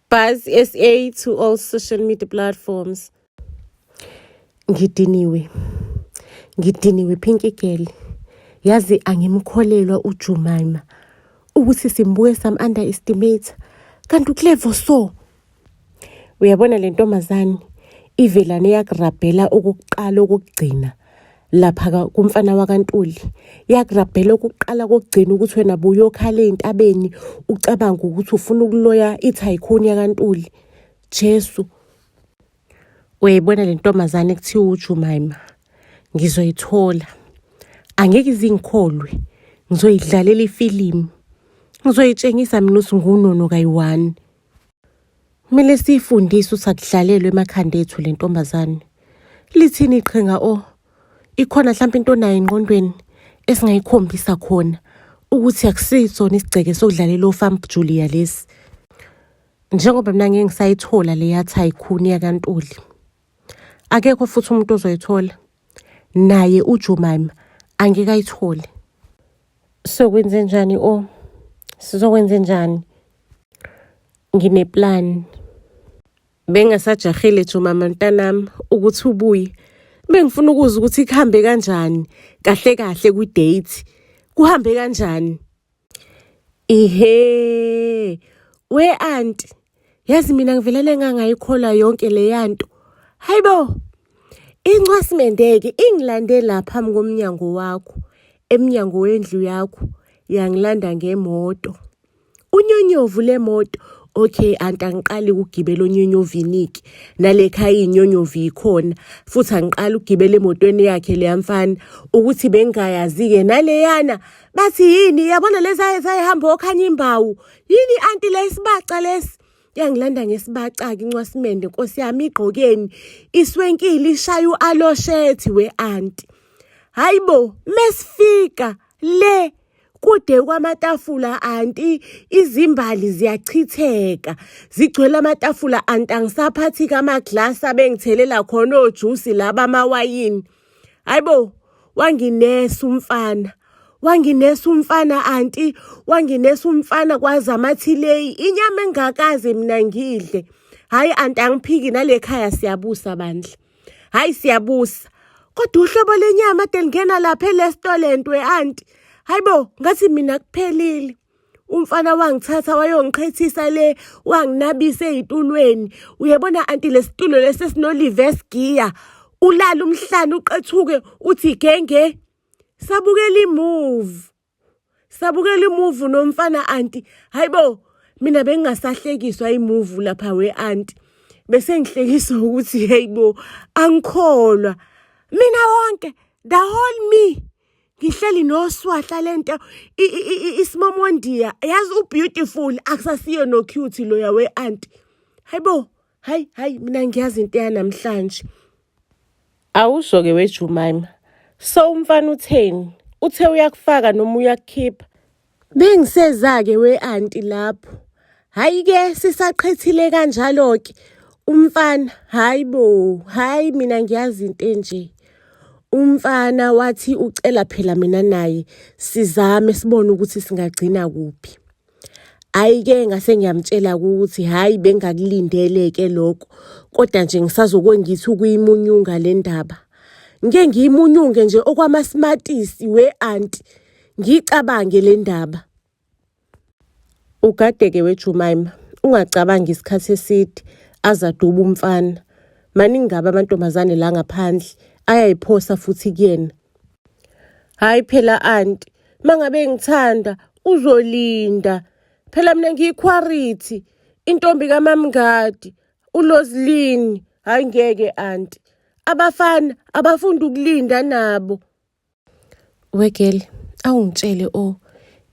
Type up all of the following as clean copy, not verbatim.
Buzz SA to all social media platforms. Ngidiniwe. Ngidiniwe Pinky Girl. Yazi angimkholelwa uJumaima ukuthi simbuke sam underestimate kanti uclever so. Uyabona le ntombazane ivelane yakurabhela okokuqala okokugcina lapha kumfana wakaNtuli yakurabhela okokuqala kokugcina ukuthi wena buyokhala ey'ntabeni ucabanga ukuthi ufuna ukuloya i-tycoon yakaNtuli. Jesu, uyayibona le ntombazane kuthiwa uJumaima ngizoyithola angeke izingikholwe ngizoyidlalela ifilimu ngizoyitshengisa mina ukuthi ngunono kayi-one. Kumele siyifundise ukuthi akudlalelwe emakhanda ethu le ntombazane. Lithini iqhinga o? Ikhona mhlawumpe into onayo engqondweni esingayikhombisa khona ukuthi akusisona isigceke sokudlalela ofamp Julia lesi. Njengoba mina ngeke ngisayithola leya tycoon yakaNtuli. Akekho futhi umuntu ozoyithola. Naye uJumaima angeke ayithole. Sokwenzenjani o? Sizokwenzenjani? Ngineplan. Bengasajahile Jumama mntanami ukuthi ubuye. Bengifuna ukuzwa ukuthi kuhambe kanjani kahle kahle kwi-date. Kuhambe kanjani? Ihe. We anti, yazi mina ngivelele ngangayikholwa yonke leyanto. Hayibo. Incwasimende-ke ingilande la phambi komnyango wakho, emnyango wendlu yakho, yangilanda ngemoto. Unyonyovu le moto. Okay anti angiqali ukugibela onyonyovini-ke nale khaya iy'nyonyovu ikhona futhi angiqali ukugibela emotweni yakhe leya mfana ukuthi bengingayazi-ke naleyana bathi yini yabona lezi ayihamba okhanya imbawu yini anti le isibaca lesi yangilanda ngesibaca-ke incwasimende nkosi yami igqokeni iswenkile ishaya u-aloshethi we-anti hayi bo mesifika le kude kwamatafula anti izimbali ziyachitheka zigcwele amatafula anti angisaphathi kamaglasi abengithelela khona ojusi laba amawayini hayibo wanginesa umfana wanginesa umfana anti wanginesa umfana kwaze amathileyi inyama engakaze mina ngidle hhayi anti angiphiki nale khaya siyabusa bandla Hayi siyabusa. Kodwa uhlobo lenyama ade lingena lapha elestolent we-anti. Hayibo, ngathi mina kuphelile. Umfana wangithatha wayongiqhethisa le, wanginabisa ey'tulweni. Uyabona anti lesitulo lesi esinoliverse gear. Ulala umhlane uqethuke uthi genge. Sabukela i-movie. Sabukela imuvu nomfana anti. Hayibo, mina bengingasahlekiswa imuvu lapha we anti. Bese ngihlekiswa ukuthi hey bo, angikholwa. Mina wonke, the whole me. Ngihleli noswahla lento isimomondiya. Yazi ubeautiful akusasiyo no cute loya we anti. Hayibo, hayi hayi mina ngiyazi into yanamhlanje. Awusho-ke weJumaima. So umfana utheni? Uthe uyakufaka noma uyakukhipha? Bengiseza-ke we-anti lapho. Hhayi-ke sisaqhethile kanjalo-ke. Umfana, hhayi bo, hhayi mina ngiyazi into enje. Umfana wathi ucela phela mina naye sizame sibone ukuthi singagcina kuphi. Hhayi-ke ngase ngiyamtshela ukuthi hhayi bengakulindele-ke lokho kodwa nje ngisazokwe ngithi ukuyimunyunga le ndaba. Ngike ngiyimunyunge nje okwamasimatisi we-anti ngiyicabange le ndaba. Ugade-ke weJumaima ungacabangi isikhathi eside aze adube umfana. Maningi kabi amantombazane la ngaphandle ayayiphosa futhi kuyena. Hhayi phela anti, mangabe ngithanda uzolinda. Phela mina ngiyikhwarithi, intombi kaMamngadi, uLozilini. Hhayi ngeke anti. Abafana abafunda ukulinda nabo. Wegel, awungitshele o,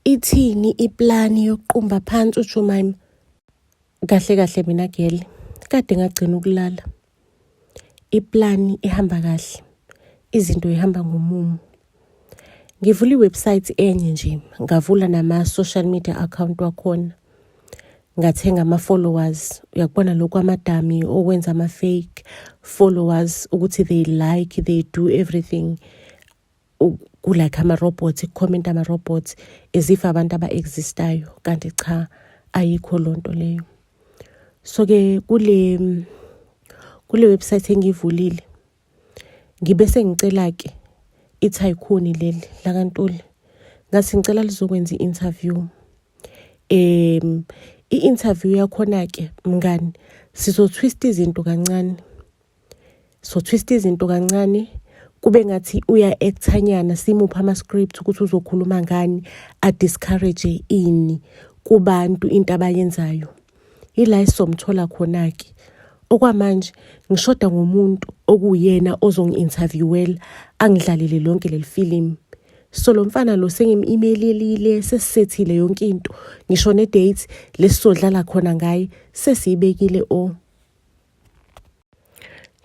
ithini iplani yokuqumba phansi uJumaima? Kahle kahle mina girl, kade ngagcina ukulala. Iplani ihamba kahle, izinto ihamba ngomumo. Ngivule i-website enye nje, ngavula nama-social media account wakhona. Ngathenga ama-followers, uyakubona lokhu amadami okwenza ama-fake followers ukuthi they like, they do everything. Ku-like ama-robots, kukhomenta ama-robots as if abantu aba-exist-ayo kanti cha ayikho loo nto leyo. So-ke kule website engiyivulile ngibe sengicela-ke i-tycoon leli lakaNtuli, ngathi ngicela lizokwenza i-interview. I-interview yakhona-ke mngani sizo-twist izinto kancane, so-twist izinto kancane kube ngathi uya-act-anyana, simuphe ama-script ukuthi uzokhuluma ngani, a-discourage ini kubantu into abayenzayo. Ila esizomthola khona-ke. Okwamanje ngishoda ngomuntu okuwuyena ozongi-interview-ela angidlalele lonke leli filimu. So lo mfana lo sengim-email-elile, sesisethile yonke into, ngisho ne-date lesizodlala khona ngaye sesiyibekile o.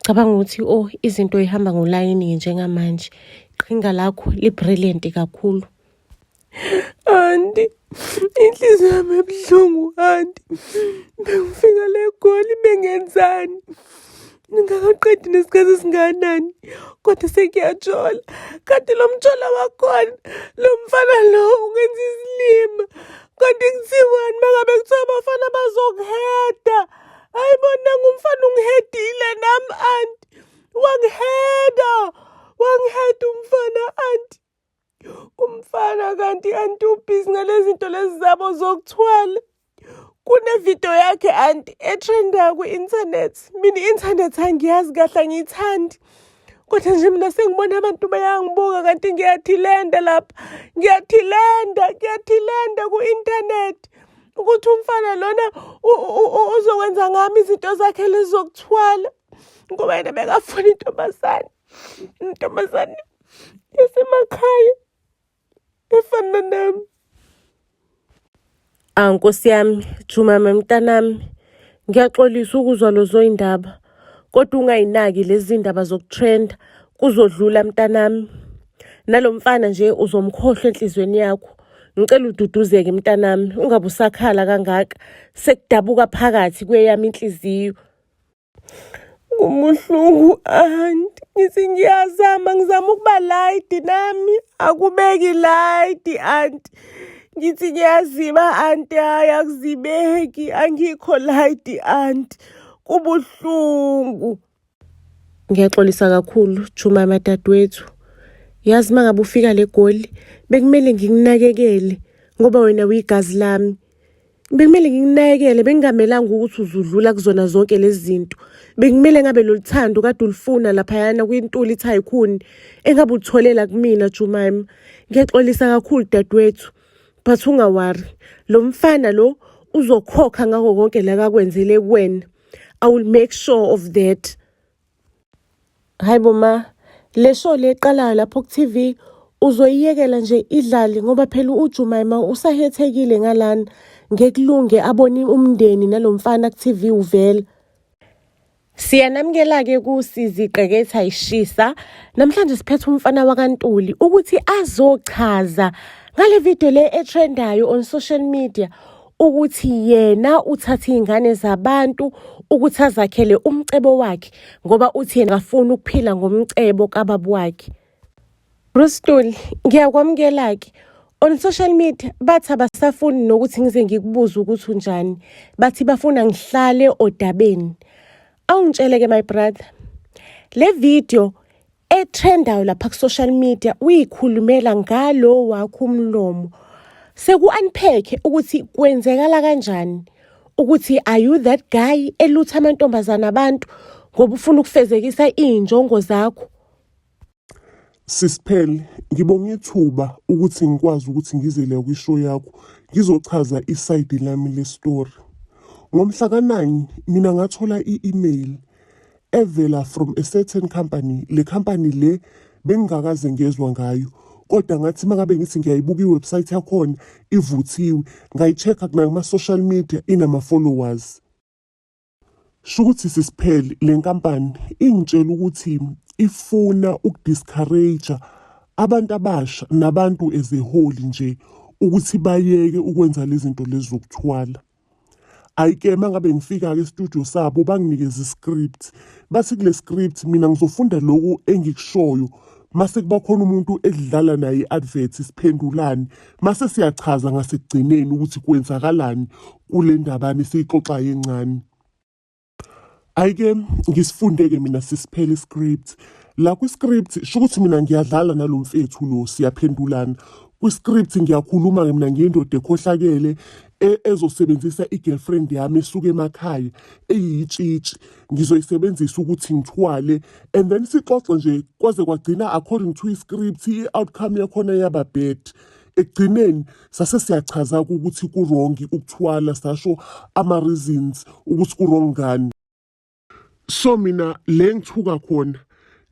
Cabanga ukuthi oh izinto y'hamba ngolayini-ke njengamanje. Iqhinga lakho li-brilliant kakhulu. Anti, inhliziyo yami ebuhlungu anti. Bengifika le Goli bengenzani? Ngingakaqedi nesikhathi esingakanani kodwa sekuyajola. Kanti lo mjola wakhona, lo mfana lo ungenza isilima. Kanti kuthiwani uma ngabe kuthiwa abafana bazokuheda? Hayi bo nangu umfana ungihedile nami anti. Wangiheda, wangiheda umfana anti. Umfana kanti anti ubhizi ngalezi zinto lezi zabo zokuthwala. Kunevidiyo yakhe anti etrendayo kwi-inthanethi. Mina i-inthanethi angiyazi kahle angiyithandi. Kodwa nje mina sengibona abantu bayangibuka kanti ngiyathilenda lapha. Ngiyathilenda, ngiyathilenda ku-inthanethi. Ukuthi umfana lona uzokwenza ngami izinto zakhe lezi zokuthwala. Ngoba yena bekafuna intombazane. Intombazane yasemakhaya efana nami. Awu Nkosi yami, Jumama mntanami, ngiyaxolisa ukuzwa lezo y'ndaba, kodwa ungayinaki lezi ndaba zokutrenda, kuzodlula mntanami. Nalo mfana nje uzomkhohlwa enhliziyweni yakho. Ngicela ududuzeke mntanami, ungabe usakhala kangaka, sekudabuka phakathi kweyami inhliziyo. Kubuhlungu anti, ngithi ngiyazama ngizama ukuba layidi nami akubeki layidi anti. Ngithi ngiyaziba anti, hhayi akuzibeki angikho layidi anti, kubuhlungu. Ngiyaxolisa kakhulu Jumama dadewethu. Yazi uma ngabe ufika le Goli bekumele ngikunakekele ngoba wena uyigazi lami. Bekumele ngikunakekele, bengingamelanga ukuthi uzudlula kuzona zonke lezi zinto. Bekumele ngabe lolu thando kade ulifuna laphayana kwiNtuli Tycoon engabe ulitholela kumina Jumama. Ngiyaxolisa kakhulu dadewethu, but unga-worry. Lo mfana lo uzokhokha ngako konke la akakwenzele kuwena. I will make sure of that. Hayi bo ma, le show le eqalayo lapho ku-TV uzoyiyekela nje idlale ngoba phela uJumaima usahethekile ngalana. Ngeke kulunge abone umndeni nalo mfana ku-TV uvela. Siyanamukela-ke kuSiziqeketha Ishisa. Namhlanje siphethe umfana wakaNtuli ukuthi azochaza ngale video le etrendayo on social media ukuthi yena uthatha iy'ngane zabantu ukuthi azakhele umcebo wakhe ngoba uthi yena akafuni ukuphila ngomcebo kababa wakhe. Bruce Ntuli, ngiyakwamukela-ke. On social media bathi abasafuni nokuthi ngize ngikubuze ukuthi unjani. Bathi bafuna ngihlale odabeni. Awungitshele-ke my brother, le video etrendayo lapha ku-social media uyikhulumela ngalo wakho umlomo. Seku-unpack ukuthi kwenzekala kanjani ukuthi are you that guy elutha amantombazane abantu ngoba ufuna ukufezekisa iy'njongo zakho? Sisi Pearl, ngibonga ithuba ukuthi ngikwazi ukuthi ngize la kwi-show yakho ngizochaza isayidi lami le-story. Ngomhla ka-9 mina ngathola i-email evela from a certain company. Le company le bengingakaze ngezwa ngayo kodwa ngathi uma ngabe ngithi ngiyayibuka i-website yakhona ivuthiwe, ngayi-check-a nakuma-social media inama-followers. Sho ukuthi Sisi Pearl le nkampani ingitshela ukuthi ifuna uku-discourage abantu abasha nabantu as a whole nje ukuthi bayeke ukwenza lezi zinto lezi zokuthwala. Hhayi-ke uma ngabe ngifika-ke e-studio sabo banginikeza i-script, bathi kule script mina ngizofunda loku engikushoyo mase kuba khona umuntu edlala naye i-advert siphendulane mase siyachaza ngasekugcineni ukuthi kwenzakalani kule ndabane esiyixoxayo encane. Ayike ngisifunde-ke mina sisiphele iscript. La kwi-script sho ukuthi mina ngiyadlala nalo mfethu lo siyaphendulana. Kwi-script ngiyakhuluma-ke mina ngiyindoda ekhohlakele ezosebenzisa i-girlfriend yami esuka emakhaya eyitshitshi ngizoyisebenzisa ukuthi ngithwale and then sixoxe nje kwaze kwagcina according to i-script i-outcome yakhona yaba bad. Ekugcineni sase siyachaza ukuthi ku-wrong ukuthwala sasho ama-reasons ukuthi ku-wrong ngani. So mina le ngithuka khona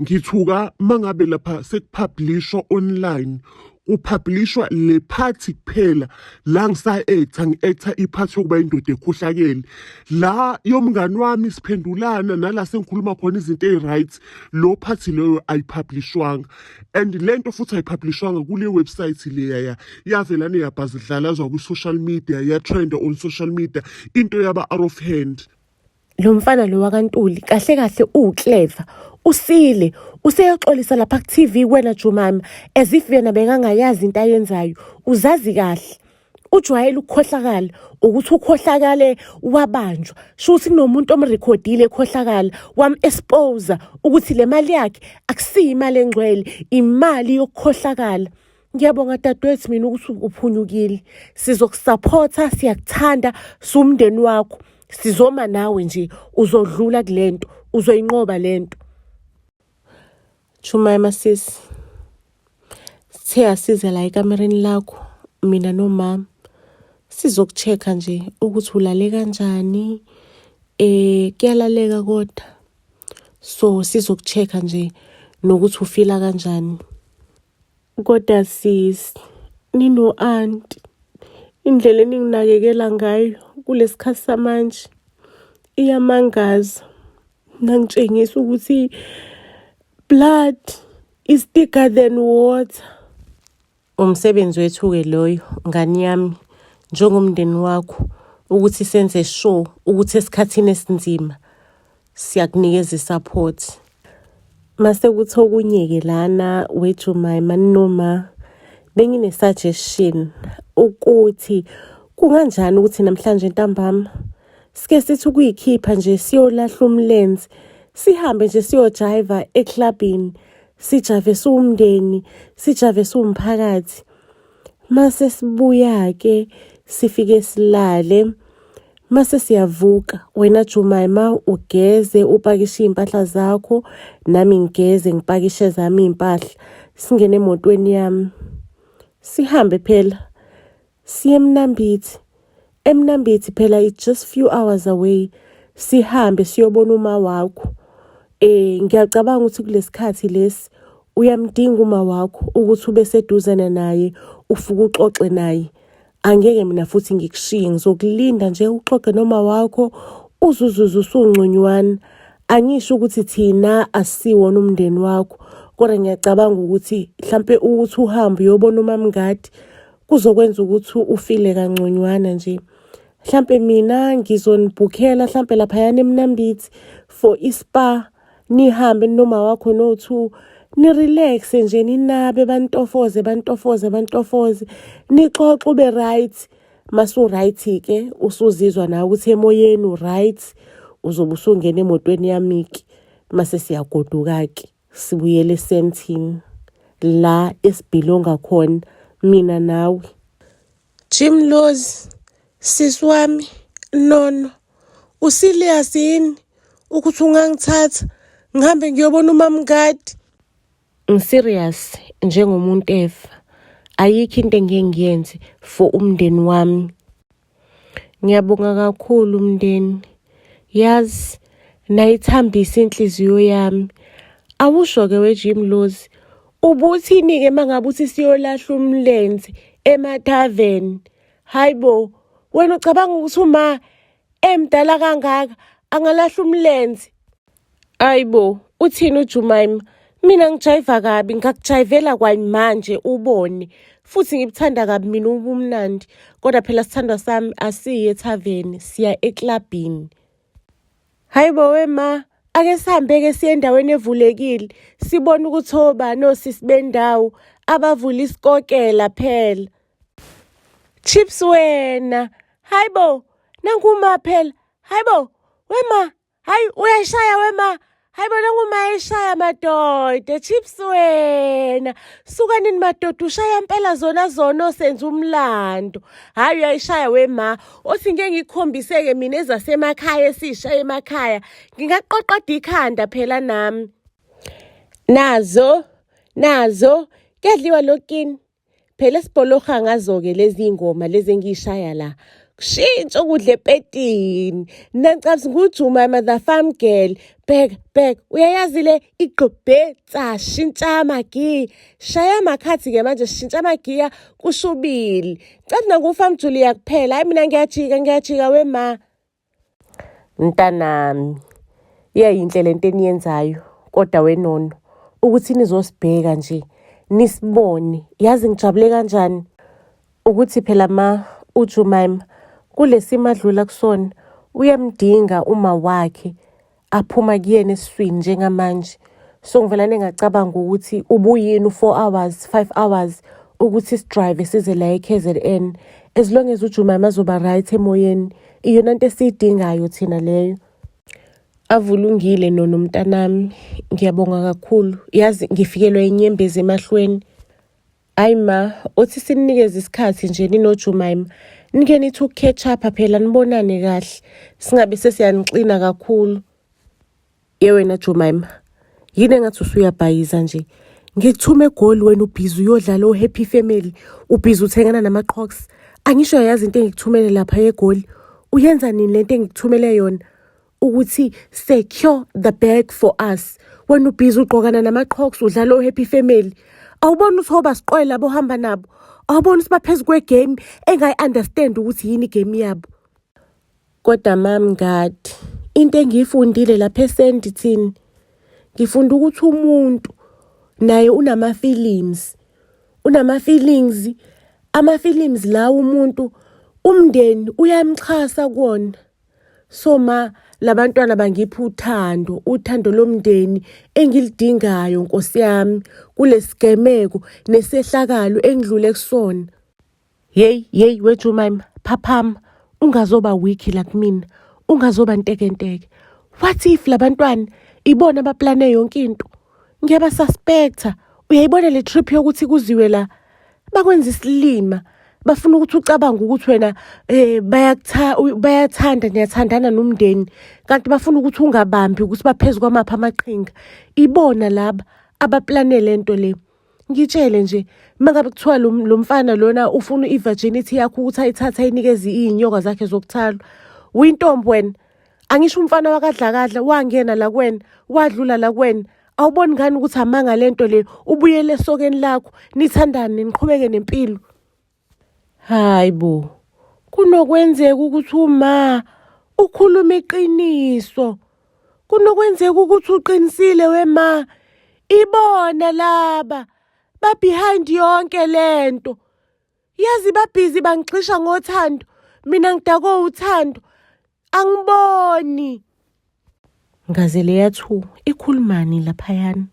ngithuka mangabe lapha sekupublishwa online kupublishwa le party kuphela la ngisa-actor ngi-actor i-party yokuba indoda ekhohlakele la yomngani wami siphendulana nala sengikhuluma khona izinto eyi-right lo party leyo ayipublishwanga and le nto futhi ayipublishwanga kule website leya yavelane yabhazidlalazwa kwi-social media yatrenda on social media into yaba out of hand. Lo mfana lo wakaNtuli kahle kahle uwuclever usile useyoxolisa lapha ku-TV wena Jumama as if yena bekangayazi into ayenzayo uzazi kahle ujwayele ukukhohlakala ukuthi ukhohlakale wabanjwa shuthi kunomuntu omrekhodile ekhohlakala wam-expose ukuthi le mali yakhe akusiyo imali engcwele imali yokukhohlakala. Ngiyabonga dadewethu mina ukuthi uphunyukile. Sizokusaphotha, siyakuthanda, siwumndeni wakho. Sizoma nawe nje uzodlula kulento, uzoyinqoba lento. Chuma sisi. Sithe asize la ekamereni lakho mina nomama. Sizoku-check-a nje ukuthi ulale kanjani. Eh kuyalaleka kodwa. So sizoku-check-a nje nokuthi ufila kanjani. Kodwa sisi nino-anti indlela eninginakekela ngayo kulesikhathi samanje iyamangaza. Nangitshengisa ukuthi blood is thicker than water. Umsebenzi wethu-ke loyo ngani yami njengomndeni wakho ukuthi senze sure ukuthi esikhathini esinzima siyakunikeza i-support. Mase kuthi okunye-ke lana weJumaima noma bengine-suggestion ukuthi kunganjani ukuthi namhlanje ntambama sike sithi ukuyikhipha nje siyolahla umlenze sihambe nje siyojayiva eklabhini sijave siwumndeni sijave siwumphakathi mase sibuya-ke sifike silale Mase siyavuka wena Jumaima ugeze upakishe iy'mpahla zakho nami ngigeze ngipakishe zami iy'mpahla singene emotweni yami sihambe phela siye eMnambithi. EMnambithi phela it's just few hours away sihambe siyobona uma wakho. Ngiyacabanga ukuthi kulesikhathi lesi uyamdinga uma wakho ukuthi ube seduzane naye ufuke uxoxe naye. Angeke mina futhi ngikushiye ngizokulinda nje uxoxe noma wakho uzuzuze usungconywana. Angisho ukuthi thina asiwona umndeni wakho kodwa ngiyacabanga ukuthi mhlampe ukuthi uhambe uyobona umamngadi kuzokwenza ukuthi ufile kangconywana nje. Mhlampe mina ngizonibhukhela mhlampe laphayana eMnambithi for i-spa nihambe noma wakho no-two nirelaxe nje ninabe bantofoze bantofoze bantofoze nixoxe ube right masu-right-ke usuzizwa nawe ukuthi emoyeni u-right uzobe usungena emotweni yami-ke mase siyagoduka-ke sibuyele esentini la esibhilonga khona mina nawe. Jim Lozi, sisi wami, Nono, usilious yini ukuthi ungangithatha ngihambe ngiyobona umamngadi? Ngiserious njengomuntu efa. Ayikho into engike ngiyenze for umndeni wami. Ngiyabonga kakhulu mndeni. Yazi nayithambisa inhliziyo yami. Awusho-ke we-Jim Lozi, ubuthini-ke uma ngabe uthi siyolahla umlenze emathaveni? Hayi bo, wena ucabanga ukuthi uma emdala kangaka angalahla umlenze? Ayi bo, uthini uJumaima? Mina ngijayiva kabi, ngingakujayivela kwamanje ubone. Futhi ngibuthanda kabi mina ubumnandi. Kodwa phela sithandwa sami asiyi ethaveni, siya eklabhini. Hayi bo wema, ake sihambe-ke siye endaweni evulekile, sibone ukuthi obani osisi bendawo abavula isikokela phela. Chips wena, hayi bo, nangu uma phela, hayi bo, wema. Hayi uyayishaya wema. Hayi bona nguma eshaya madoda chips wena. Suka nini madoda ushaya impela zona zona senza umlando. Hayi uyayishaya wema. Othi ngeke ngikukhombiseke mina ezasemakhaya esishaya emakhaya. Ngingaqoqoda ikhanda phela nami. Nazo nazo kuyadliwa lokini. Phela esibholoha ngazo-ke lezi ngoma lezi engiyishaya la. Kushintsha ukudla epetini. Nancathi ngujuma mother farm girl. Bheka bheka uyayazi le igqibhetsa shintsha amagiya. Shaya amakhathi-ke manje shintsha amagiya kushubile. Cathi nangu-farm Julia kuphela. Hayi mina ngiyajika ngiyajika wema. Mntanami, iyayinhle le nto eniyenzayo kodwa wenono ukuthi nizosibheka nje nisibone yazi ngijabule kanjani ukuthi phela ma uJumaima kulesimo adlula kusona uyamdinga uma wakhe aphuma kuyena esiswini njengamanje so ngivelane ngacabanga ukuthi ubuyini u-four hours 5 hours ukuthi sidrive size la e-KZN. As long as uJumaima azoba right emoyeni, iyona nto esiyidingayo thina leyo. Avulungile nono mntanami, ngiyabonga kakhulu. Yazi ngifikelwa inyembezi emahlweni. Hayi ma, othi sininikeze isikhathi nje ninoJumaima. Nike nithi uku-catch up phela nibonane kahle. Singabe sesiyanixina kakhulu. Ye wena Jumaima, yini engathi usuyabhayiza nje? Ngikuthume eGoli wena ubhizi uyodlala o-Happy Family, ubhizi uthengana nama-Crocs. Angisho uyayazi into engikuthumele lapha eGoli. Uyenza nini lento engikuthumele yona? Ukuthi secure the bag for us. Wena ubhizi ugqokana nama-Crocs udlala o-Happy Family. Awuboni ukuthi hoba siqoye labo ohamba nabo? Awuboni ukuthi baphezu kwe-game engayi-understand ukuthi yini igame yabo? Kodwa mami Ngadi, into engiyifundile lapha eSandton, ngifunda ukuthi umuntu naye unama-feelings. Unama-feelings, ama-feelings lawo umuntu umndeni uyamxhasa kuwona. So ma labantwana bangipha uthando, uthando lomndeni engilidingayo Nkosi yami kulesigameko nesehlakalo engidlule kusona. Yeyi yeyi weJumaima phaphama ungazoba weak la kumina ungazoba ntekenteke. What if labantwana ibona abaplane yonke into? Ngiyabasuspecta. Uyayibona le trip yokuthi kuziwe la bakwenza isilima bafuna ukuthi ucabange ukuthi wena eh bayathanda niyathandana nomndeni kanti bafuna ukuthi ungabambi ukuthi baphezu kwamaphi amaqhinga. Ibona laba abaplane lento le. Ngitshele nje mangabe kuthiwa lo mfana lona ufuna i-virginity yakho ukuthi ayithathe ayinikeze iy'nyoka zakhe zokuthalwa. Uyintombi wena. Angisho umfana wakadlakadla wangena la kuwena, wadlula la kuwena. Awuboni ngani ukuthi amanga lento le ubuyele esokeni lakho nithandane niqhubeke nempilo. Hayi bo, kunokwenzeka ukuthi uma ukhuluma iqiniso. Kunokwenzeka ukuthi uqinisile wema. Ibona laba ba behind yonke lento. Yazi babhizi bangixisha ngothando. Mina ngidakwe uthando. Angiboni. Ngaze leya 2 ikhulumani laphayana.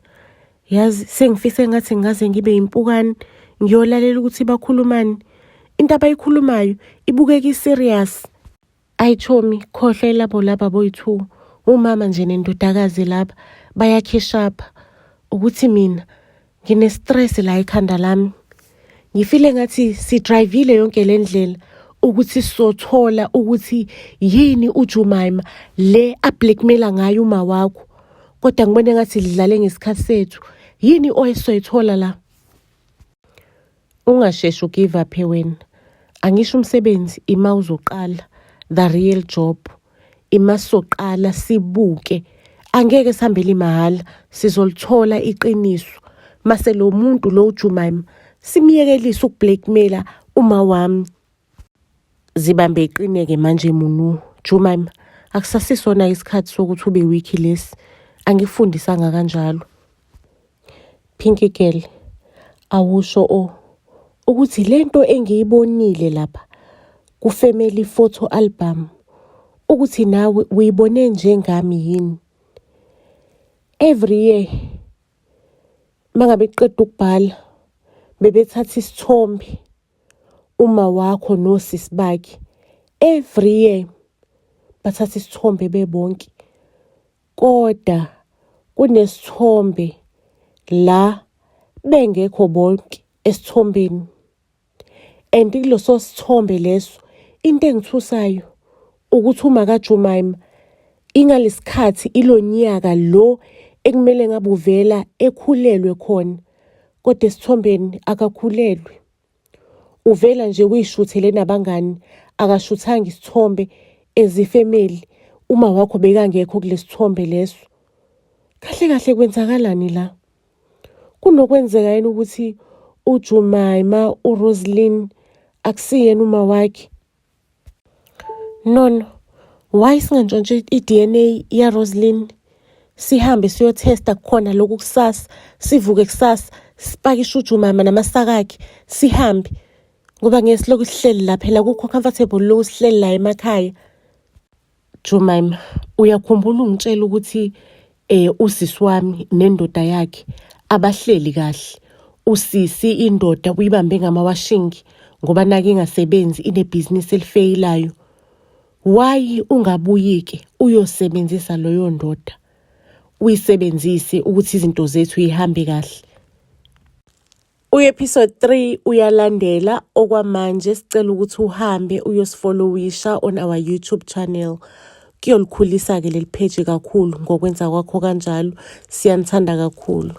Yazi sengifise ngathi ngaze ngibe impukane ngiyolalela ukuthi bakhulumani. Into abayikhulumayo ibukeka i-serious. Ayi chomi khohlwa ilabo laba boyi-two. Umama nje nendodakazi laba bayakhishapha. Ukuthi mina ngine-stress la ekhanda lami. Ngifile ngathi sidrayivile yonke le ndlela ukuthi sizothola ukuthi yini uJumaima le ablackmaila ngayo uma wakho. Kodwa ngibone ngathi lidlale ngesikhathi sethu. Yini oyesoyithola la? Ungasheshi ugive up wena. Angisho umsebenzi ima uzoqala the real job. Ima soqala sibuke. Angeke sihambele mahhala sizolithola iqiniso. Mase lo muntu lo uJumaima simyekelise ukublackmaila uma wami. Zibambe iqineke manje Munu. Jumaima akusasisona isikhathi sokuthi ube weak lesi. Angikufundisanga kanjalo. Pinky girl, awusho o ukuthi lento engiyibonile lapha ku-family photo album ukuthi nawe uyibone njengami yini? Every year mangabe kuqeda ukubhala bebethatha isithombe uma wakho nosisi bakhe. Every year bathatha isithombe bebonke. Kodwa kunesithombe la bengekho bonke esithombeni. And kuleso sithombe leso into engithusayo ukuthi uma kaJumaima ingalesikhathi ilonyaka lo ekumele ngabe uvela ekhulelwe khona kodwa esithombeni akakhulelwe. Uvela nje uyishuthele nabangani akashuthanga isithombe ezifemeli uma wakho bekangekho kulesithombe leso. Kahle kahle kwenzakalani la? Kunokwenzeka yini ukuthi uJumaima uRoslyn akusiyena uma wakhe? Nono, why singantshontshi i-DNA yaRoslyn? Sihambe siyothesta kukhona lokhu kusasa, sivuke kusasa, sipakishe uJumama namasaka akhe, sihambe. Ngoba ngeke silokhu sihleli la phela kukho comfortable lokhu sihleli la emakhaya. Jumaima, uyakhumbula ungitshela ukuthi eh usisi wami nendoda yakhe abahleli kahle. Usisi indoda uyibambe ngamawashingi ngoba nake ingasebenzi inebhizinisi elifeyilayo. Why ungabuyi-ke uyosebenzisa loyo ndoda? Uyisebenzise ukuthi izinto zethu yihambe kahle. U-episode 3 uyalandela okwamanje sicela ukuthi uhambe uyosifollowisha on our YouTube channel. Kuyolikhulisa-ke leli page kakhulu ngokwenza kwakho kanjalo. Siyanithanda kakhulu.